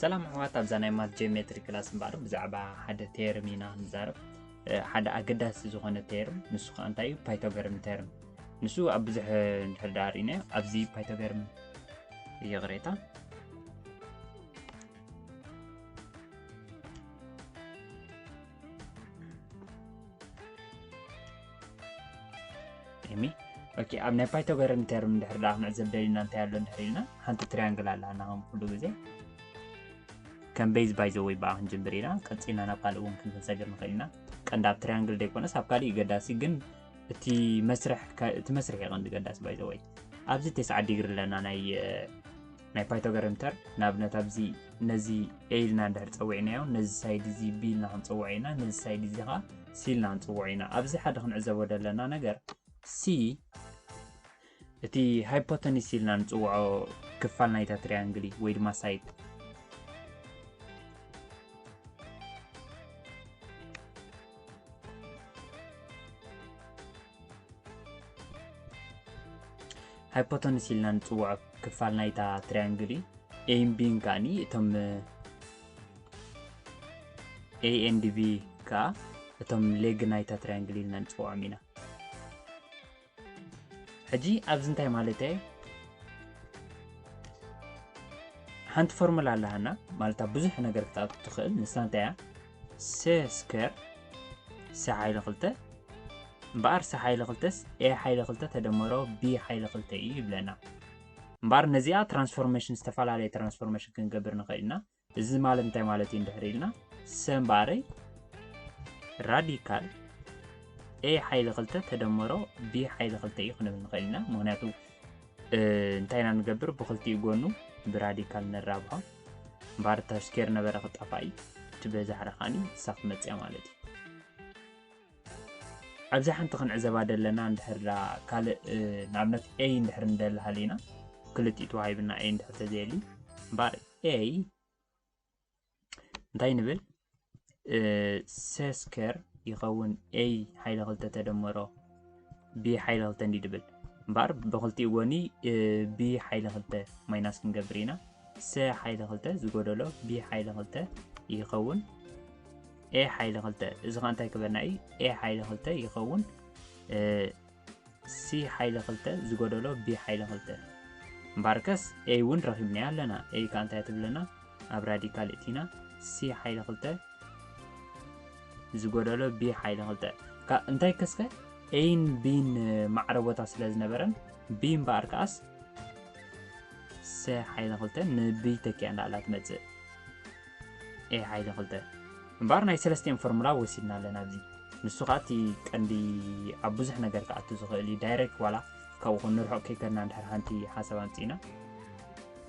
ሰላም ኣሕዋት፣ ኣብዛ ናይ ማት ጂኦሜትሪ ክላስ እምበኣር ብዛዕባ ሓደ ቴርም ኢና ንዛረብ። ሓደ ኣገዳሲ ዝኾነ ቴርም፣ ንሱ ከዓ እንታይ እዩ? ፓይታጎረም ቴርም። ንሱ ኣብ ብዙሕ እንድሕር ደኣ ርኢናዮ፣ ኣብዚ ፓይታጎረም፣ ይቕሬታ፣ ኤሚ። ኦኬ፣ ኣብ ናይ ፓይታጎረም ቴርም እንድሕር ደኣ ክንዕዘብ ደሊና እንታይ ኣሎ እንድሕር ኢልና፣ ሓንቲ ትሪያንግል ኣላ፣ ንዓና ከም ኩሉ ግዜ ከም ቤዝ ባይ ዘ ወይ ብኣ ክንጅምር ኢና። ቀጺልና ናብ ካልእ እውን ክንሰግር ንኽእል ኢና። ቀንዲ ኣብ ትሪያንግል ደይኮነስ ኣብ ካልእ ገዳሲ፣ ግን እቲ መስርሕ ከ-፣ እቲ መስርሕ እዩ ቀንዲ ገዳሲ ባይ ዘ ወይ። ኣብዚ ተስዓ ዲግሪ ኣለና ናይ፣ እ፣ ናይ ፓይታጎረም ተርም። ንኣብነት ኣብዚ ነዚ ኤ ኢልና እንድሕር ጸዊዕናዮ፣ ነዚ ሳይድ እዚ ቢ ኢልና ክንጸውዖ ኢና፣ ነዚ ሳይድ እዚ ኸዓ ሲ ኢልና ክንጽውዖ ኢና። ኣብዚ ሓደ ክንዕዘቦ ዘለና ነገር ሲ እቲ ሃይፖተኒስ ኢልና ንጽውዖ ክፋል ናይታ ትሪያንግል እዩ፣ ወይ ድማ ሳይድ። ሃይፖተኒስ ኢልና ንጽውዖ ክፋል ናይታ ትሪያንግል እዩ። ኤን ቢን ከኣኒ እቶም ኤ ኤንድ ቢ ከኣ እቶም ሌግ ናይታ ትሪያንግል ኢልና ንጽውዖም ኢና። ሕጂ ኣብዚ እንታይ ማለት እየ? ሓንቲ ፎርሙላ ኣለሃና፣ ማለት ኣብ ብዙሕ ነገር ክትኣቱ ትኽእል። ንሳ እንታይ እያ? ሰ ስኩዌር ሰ ሓይሊ ክልተ እምበኣር ሰ ሓይሊ ክልተስ ኤ ሓይሊ ክልተ ተደመሮ ቢ ሓይሊ ክልተ እዩ ይብለና። እምበኣር ነዚኣ ትራንስፎርሜሽን፣ ዝተፈላለየ ትራንስፎርሜሽን ክንገብር ንኽእል ኢና። እዚ ማለት እንታይ ማለት እዩ እንድሕር ኢልና፣ ሰ እምበኣረይ ራዲካል ኤ ሓይሊ ክልተ ተደመሮ ቢ ሓይሊ ክልተ እዩ ክንብል ንኽእል ኢና። ምኽንያቱ፣ እ፣ እንታይ ኢና ንገብር? ብኽልቲኡ ጎኑ ብራዲካል ነራብሖ። እምበኣር እታ ስኬር ነበረ ክጠፋእ እዩ። እቲ በዛ ሓደ ከኣኒ ንሳ ክትመጽእ እያ ማለት እዩ። ኣብዚ ሓንቲ ክንዕዘባ ደለና እንድሕር ዳ ካልእ፣ እ፣ ንኣብነት ኤ እንድሕር እንደሊ ሃሊና፣ ክልቲኡ ተዋሂብና ኤ እንድሕር ተዘየሊ፣ እምበኣር ኤ እንታይ ንብል? እ፣ ሰ ስኬር ይኸውን ኤ ሓይሊ ክልተ ተደመሮ ቢ ሓይሊ ክልተ እንዲ ድብል። እምበኣር ብኽልቲኡ ጎኒ፣ እ፣ ቢ ሓይሊ ክልተ ማይናስ ክንገብር ኢና። ሰ ሓይሊ ክልተ ዝጎደሎ ቢ ሓይሊ ክልተ ይኸውን ኤ ሓይሊ ክልተ። እዚ ኸኣ እንታይ ክበና እዩ? ኤ ሓይሊ ክልተ ይኸውን፣ እ፣ ሲ ሓይሊ ክልተ ዝጎደሎ ቢ ሓይሊ ክልተ። እምበኣርከስ ኤ እውን ረኺብናዮ ኣለና። ኤ ከኣ እንታይ ትብለና? ኣብ ራዲካል እቲና ሲ ሓይሊ ክልተ ዝጎደሎ ቢ ሓይሊ ክልተ። ካ-፣ እንታይ ከስከ ኤን ቢን ማዕረ ቦታ ስለ ዝነበረን ቢ እምበኣር ከኣስ ሰ ሓይሊ ክልተ ንቢ ተኪኣ እንዳኣላ ትመጽእ። ኤ ሓይሊ ክልተ። እምበኣር ናይ ሰለስቲኦም ፎርሙላ ወሲድና ኣለና ኣብዚ። ንሱ ኸኣ እቲ ቀንዲ ኣብ ብዙሕ ነገር ክኣቱ ዝኽእል እዩ። ዳይሬክት ዋላ ካብኡ ክንርሕቕ ከይከድና እንድሕር ሓንቲ ሓሳብ ኣምጺእና፣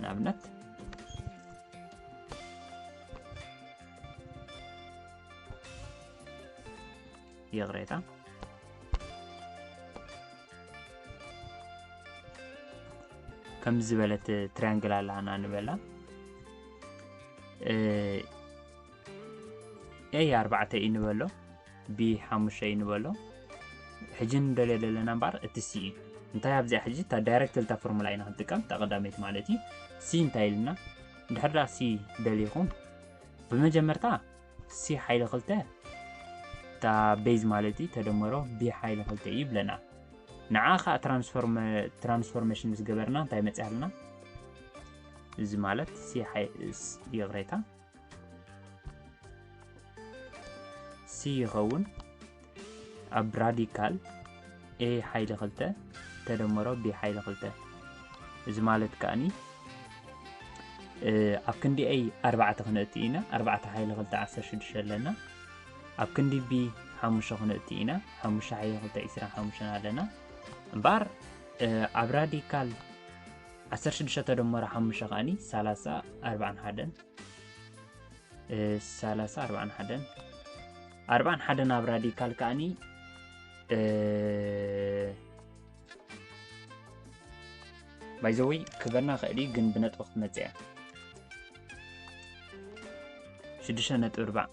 ንኣብነት፣ ይቕሬታ፣ ከምዚ ዝበለት ትሪያንግል ኣለና ንበላ። እ፣ ኤ ኣርባዕተ እዩ ንበሎ፣ ቢ ሓሙሽተ እዩ ንበሎ። ሕጂ ንደልዮ ዘለና እምበኣር እቲ ሲ እዩ። እንታይ ኣብዚኣ ሕጂ እታ ዳይሬክት እታ ፎርሙላ ኢና ክንጥቀም፣ እታ ቀዳመይቲ ማለት እዩ። ሲ እንታይ ኢልና? እንድሕር ደኣ ሲ ደሊኹም፣ ብመጀመርታ ሲ ሓይሊ ክልተ እታ ቤዝ ማለት እዩ፣ ተደመሮ ቢ ሓይሊ ክልተ እዩ ይብለና። ንዓ ኸኣ ትራንስፎርመ-፣ ትራንስፎርሜሽን ምስ ገበርና እንታይ መጽእ ኣለና? እዚ ማለት ሲ ሓይ-፣ ስ-፣ ይቕሬታ፣ ሲ ይኸውን ኣብ ራዲካል ኤ ሓይሊ ክልተ ተደመሮ ቢ ሓይሊ ክልተ። እዚ ማለት ከኣኒ፣ እ፣ ኣብ ክንዲ ኤ ኣርባዕተ ክነእቱ ኢና፣ ኣርባዕተ ሓይሊ ክልተ ዓሰርተ ሽዱሽተ ኣለና። ኣብ ክንዲ ቢ ሓሙሽተ ክነእቱ ኢና፣ ሓሙሽተ ሓይሊ ክልተ ዕስራን ሓሙሽተን ኣለና። እምበኣር፣ እ፣ ኣብ ራዲካል ዓሰርተ ሽዱሽተ ተደመሮ ሓሙሽተ ከኣኒ ሰላሳ ኣርባዓን ሓደን፣ እ፣ ሰላሳ ኣርባዓን ሓደን፣ ኣርባዓን ሓደን ኣብ ራዲካል ከኣኒ፣ እ፣ ባይ ዘ ወይ ክበና ክእል እዩ፣ ግን ብነጥቢ ክትመጽእ እያ። ሽዱሽተ ነጥቢ ኣርባዓ፣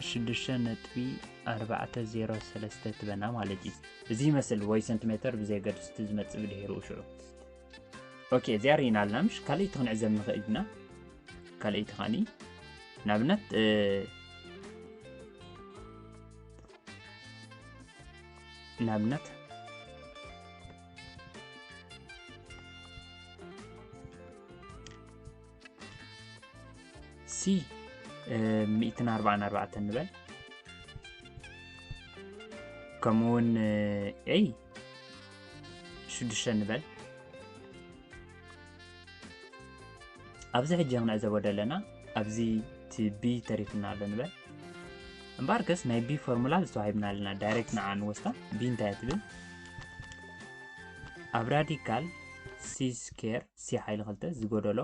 ሽዱሽተ ነጥቢ ኣርባዕተ ዜሮ ሰለስተ ትበና ማለት እዩ። እዚ ይመስል ወይ ሰንቲሜተር ብዘየገድስ እቲ ዝመጽእ ብድሒሩ ሽዑ። ኦኬ፣ እዚኣ ርኢና ኣለና። ምሽ ካልኣይቲ ክንዕዘብ ንኽእል ኢና። ካልኣይቲ ከዓኒ ንኣብነት ንኣብነት ሲ ሚእትን ኣርባዓን ኣርባዕተን ንበል። ከምኡውን ኤይ ሽዱሽተ ንበል። ኣብዚ ሕጂ ክንዕዘቦ ዘለና ኣብዚ እቲ ቢ ተሪፍና ኣሎ ንበል። እምበኣርከስ ናይ ቢ ፎርሙላ ዝተዋሂብና ኣለና። ዳይሬክት ንዓ ንወስዳ። ቢ እንታይ እያ ትብል? ኣብ ራዲካል ሲ ስኬር ሲ ሓይሊ ክልተ ዝጎደሎ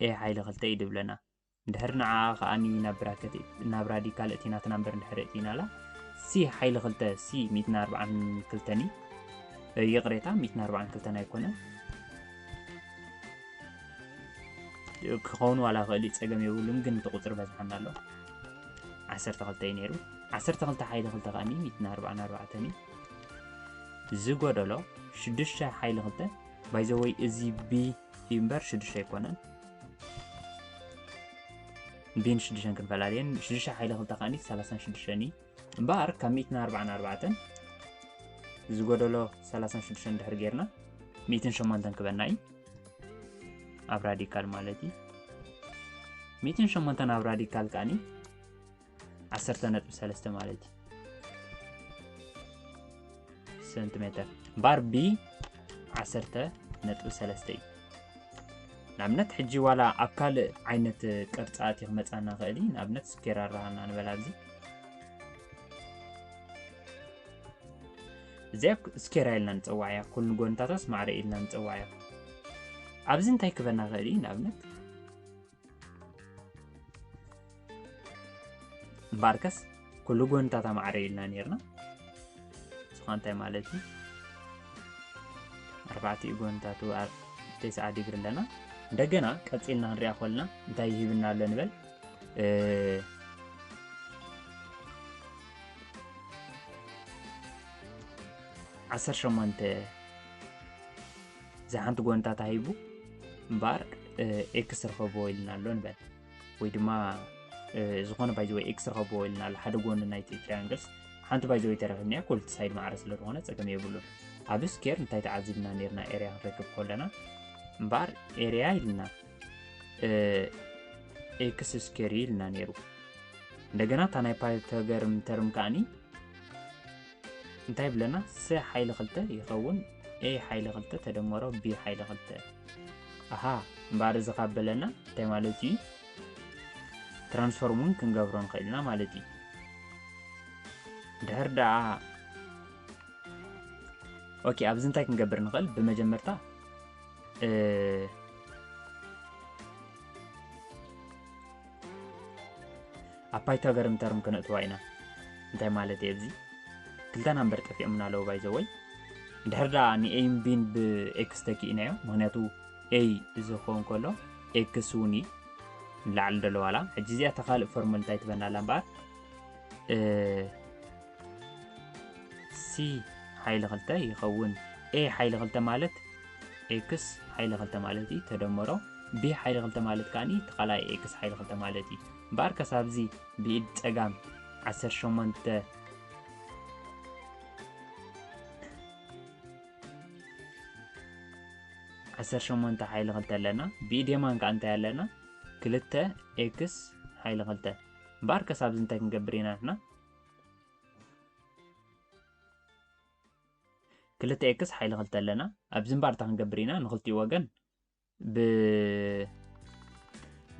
ኤ ሓይሊ ክልተ እዩ ድብለና። እንድሕር ንዓ ከዓኒ ናብ ብራከት ናብ ራዲካል እቲናትና እምበር እንድሕር እቲናላ ሲ ሓይሊ ክልተ ሲ ሚእትን ኣርባዓን ክልተን እዩ። ይቕሬታ፣ ሚእትን ኣርባዓን ክልተን ኣይኮነን። ክኸውን ዋላ ክእል እዩ፣ ጸገም የብሉን፣ ግን እቲ ቁጽሪ በዝሓና ኣሎ። ዓሰርተ ክልተ እዩ ነይሩ። ዓሰርተ ክልተ ሓይሊ ክልተ ከዓኒ ሚእትን ኣርባዓን ኣርባዕተን እዩ። ዝጎደሎ ሽዱሽተ ሓይሊ ክልተ። ባይዘወይ እዚ ቢ እዩ እምበር ሽዱሽተ ኣይኮነን። ቢን ሽዱሽተን ክንፈላለየን። ሽዱሽተ ሓይሊ ክልተ ከዓኒ ሰላሳን ሽዱሽተን እዩ። እምበኣር ካብ ሚእትን ኣርባዓን ኣርባዕተን ዝጎደሎ ሰላሳን ሽዱሽተን ድሕሪ ጌርና ሚእትን ሸሞንተን ክበና እዩ። ኣብ ራዲካል ማለት እዩ። ሚእትን ሸሞንተን ኣብ ራዲካል ከዓኒ ዓሰርተ ነጥቢ ሰለስተ ማለት እዩ። ሰንቲሜተር። እምበኣር ቢ ዓሰርተ ነጥቢ ሰለስተ እዩ። ንኣብነት ሕጂ ዋላ ኣብ ካልእ ዓይነት ቅርጻ ኣትዩ ክመጻና ይኽእል እዩ። ንኣብነት ስኬር ኣራሃና ንበል ኣብዚ። እዚኣ ስኬር ኢልና ንጸዋዕያ፣ ኩሉ ጎንታታስ ማዕረ ኢልና ንጸዋዕያ። ኣብዚ እንታይ ክበና ይኽእል እዩ? ንኣብነት እምበኣርከስ ኩሉ ጎንታታ ማዕረ ኢልና ኔርና። እዚ ኸኣ እንታይ ማለት እዩ? ኣርባዕቲኡ ጎንታቱ ኣ-፣ ተስዓ ዲግሪ ኣለና። እንደገና ቀጺልና ክንሪኣ ከለና እንታይ ይህብና ኣሎ ንበል? እ፣ ዓሰርተ ሸሞንተ እዛ ሓንቲ ጎንታታ ሂቡ እምበኣር፣ እ፣ ኤክስ ርኸብዎ ኢልና ኣሎ ንበል። ወይ ድማ፣ እ፣ ዝኾነ ባይ ዘ ወይ ኤክስ ርኸብዎ ኢልና ኣሎ። ሓደ ጎኒ ናይቲ ትራያንግልስ ሓንቲ ባይ ዘ ወይ ተረኺብናያ፣ ክልተ ሳይድ ማዕረ ስለ ዝኾነ ጸገም የብሉን። ኣብ ስኬር እንታይ ተዓዚብና ኔርና ኤርያ ክንረክብ ከለና? እምበኣር ኤርያ ኢልና፣ እ፣ ኤክስ ስኬር እዩ ኢልና ኔሩ። እንደገና እታ ናይ ፓይታገርም ተርም ከዓኒ እንታይ ይብለና? ሰ ሓይሊ ክልተ ይኸውን ኤ ሓይሊ ክልተ ተደመሮ ቢ ሓይሊ ክልተ። ኣሃ፣ እምበኣር እዚ ካብ በለና እንታይ ማለት እዩ? ትራንስፎርም እውን ክንገብሮ ንኽእል ኢና ማለት እዩ። ድሕር ደኣ፣ ኦኬ፣ ኣብዚ እንታይ ክንገብር ንኽእል? ብመጀመርታ፣ እ፣ ኣብ ፓይታገርም ተርም ከነእትዋ ኢና። እንታይ ማለት እዩ? ኣብዚ ክልተ ናምበር ጠፊኦምና ኣለዉ፣ ባይ ዘ ወይ። እንድሕር ደኣ ንኤይን ቢን ብኤክስ ተኪእናዮ፣ ምኽንያቱ ኤይ እዚ ክኸውን ከሎ ኤክስ እውን እዩ፣ ንላዕሊ ዘሎ ዋላ። ሕጂ እዚኣ እታ ካልእ ፎርሙላ እንታይ ትበና ኣላ እምበኣር? እ፣ ሲ ሓይሊ ክልተ ይኸውን። ኤ ሓይሊ ክልተ ማለት ኤክስ ሓይሊ ክልተ ማለት እዩ፣ ተደመሮ ቢ ሓይሊ ክልተ ማለት ከኣ እቲ ካልኣይ ኤክስ ሓይሊ ክልተ ማለት እዩ። እምበኣር ከስ ኣብዚ ብኢድ ጸጋም ዓሰርተ ሸሞንተ፣ ዓሰርተ ሸሞንተ ሓይሊ ክልተ ኣለና። ብኢድ የማን ከኣ እንታይ ኣለና? ክልተ ኤክስ ሓይሊ ክልተ። እምበኣር ከስ ኣብዚ እንታይ ክንገብር ኢና ንሕና? ክልተ ኤክስ ሓይሊ ክልተ ኣለና። ኣብዚ እምበኣር እንታይ ክንገብር ኢና? ንኽልቲኡ ወገን ብ-፣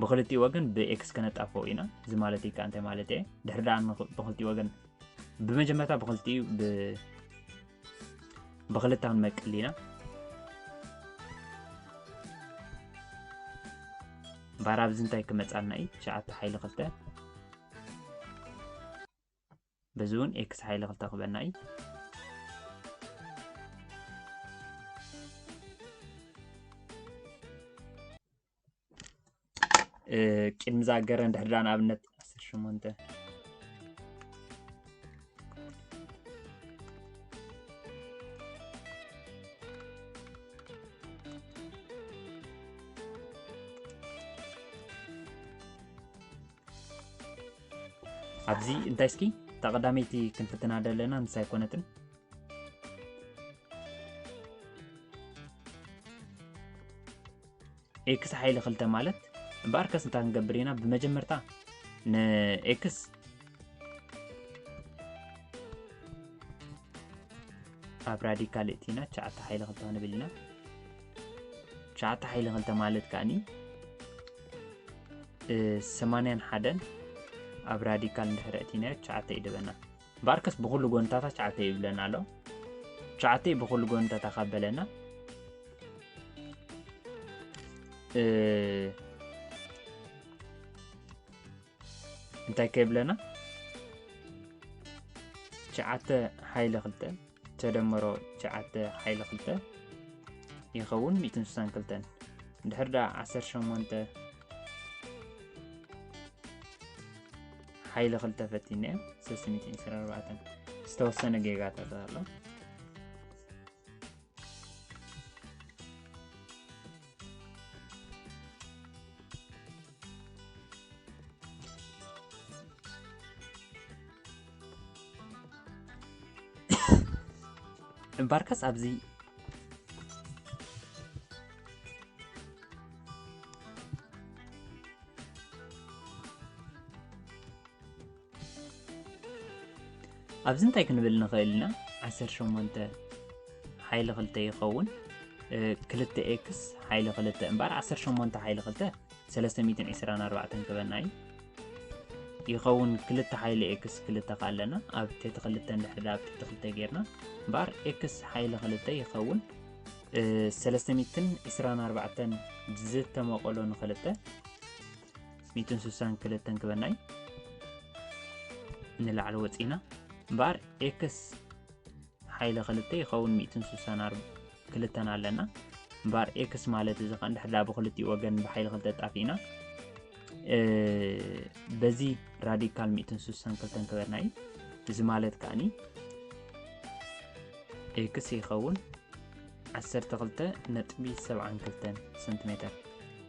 ብኽልቲኡ ወገን ብኤክስ ከነጣፍኦ ኢና። እዚ ማለት እዩ ከኣ እንታይ ማለት እየ? ድሕሪ ደኣ ንኽ-፣ ብኽልቲኡ ወገን፣ ብመጀመርታ ብኽልቲኡ ብ-፣ ብኽልተ ክንመቅል ኢና። እምበኣር ኣብዚ እንታይ ክመጻና እዩ? ትሽዓተ ሓይሊ ክልተ። በዚ እውን ኤክስ ሓይሊ ክልተ ክበና እዩ። እ፣ ቅድሚ ዝኣገረ እንድሕር ደኣ ንኣብነት ዓሰርተ ሸሞንተ ኣብዚ እንታይ እስኪ እታ ቀዳመይቲ ክንፍትና ደለና ንሳ ኣይኮነትን። ኤክስ ሓይሊ ክልተ ማለት እምበኣርከስ እንታይ ክንገብር ኢና? ብመጀመርታ ንኤክስ ኣብ ራዲካል እቲና ትሽዓተ ሓይሊ ክልተ ክንብል ኢና። ትሽዓተ ሓይሊ ክልተ ማለት ከኣኒ ሰማንያን ሓደን ኣብ ራዲካል እንድሕር እቲናዮ ትሽዓተ ይድበና። እምበኣርከስ ብኹሉ ጎንታታ ትሽዓተ ይብለና ኣሎ። ትሽዓተ ብኹሉ ጎንታታ ካብ በለና እንታይ ከይብለና? ትሽዓተ ሓይሊ ክልተ ተደመሮ ትሽዓተ ሓይሊ ክልተ ይኸውን ሚእትን ስሳን ክልተን። ድሕር ደኣ ዓሰርተ ሸሞንተ ሓይሊ ክልተ ፈቲነ ሰለስተ ሚእትን ዕስራን ኣርባዕተን ዝተወሰነ ጌጋታት ኣሎ። እምበኣርከስ ኣብዚ ኣብዚ እንታይ ክንብል ንኽእል ኢና? ዓሰርተ ሸሞንተ ሓይሊ ክልተ ይኸውን ክልተ ኤክስ ሓይሊ ክልተ እምበኣር ዓሰርተ ሸሞንተ ሓይሊ ክልተ ሰለስተ ሚእትን ዕስራን ኣርባዕተን ክበና እዩ። ይኸውን ክልተ ሓይሊ ኤክስ ክልተ ከኣለና ኣብ ትሕቲ ክልተ እንድሕር ኣብ ትሕቲ ክልተ ጌርና እምበኣር ኤክስ ሓይሊ ክልተ ይኸውን ሰለስተ ሚእትን ዕስራን ኣርባዕተን ዝተመቐሎ ንክልተ ሚእትን ስሳን ክልተን ክበና እዩ። ንላዕሊ ወፂና እምበኣር ኤክስ ሓይሊ ክልተ ይኸውን ሚእትን ስሳን ክልተን ኣለና። እምበኣር ኤክስ ማለት እዚ ከ እንድሕር ደኣ ብክልቲኡ ወገን ብሓይሊ ክልተ ጣፊእና በዚ ራዲካል ሚእትን ስሳን ክልተን ክበና እዩ። እዚ ማለት ከኣኒ ኤክስ ይኸውን ዓሰርተ ክልተ ነጥቢ ሰብዓን ክልተን ሰንቲሜተር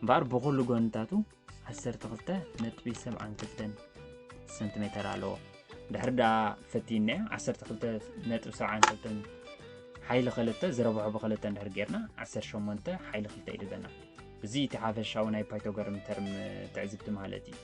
እምበኣር ብኹሉ ጎንታቱ ዓሰርተ ክልተ ነጥቢ ሰብዓን ክልተን ሰንቲሜተር ኣለዎ። ድሕሪ ደኣ ፈቲና ዓሰርተ ክልተ ነጥቢ ሰብዓን ክልተን ሓይሊ ክልተ ዝረብሖ ብክልተ እንድሕር ጌርና ዓሰርተ ሸሞንተ ሓይሊ ክልተ ይድበና። እዚ እቲ ሓፈሻዊ ናይ ፓይቶጎረም ተርም ትዕዝብቲ ማለት እዩ።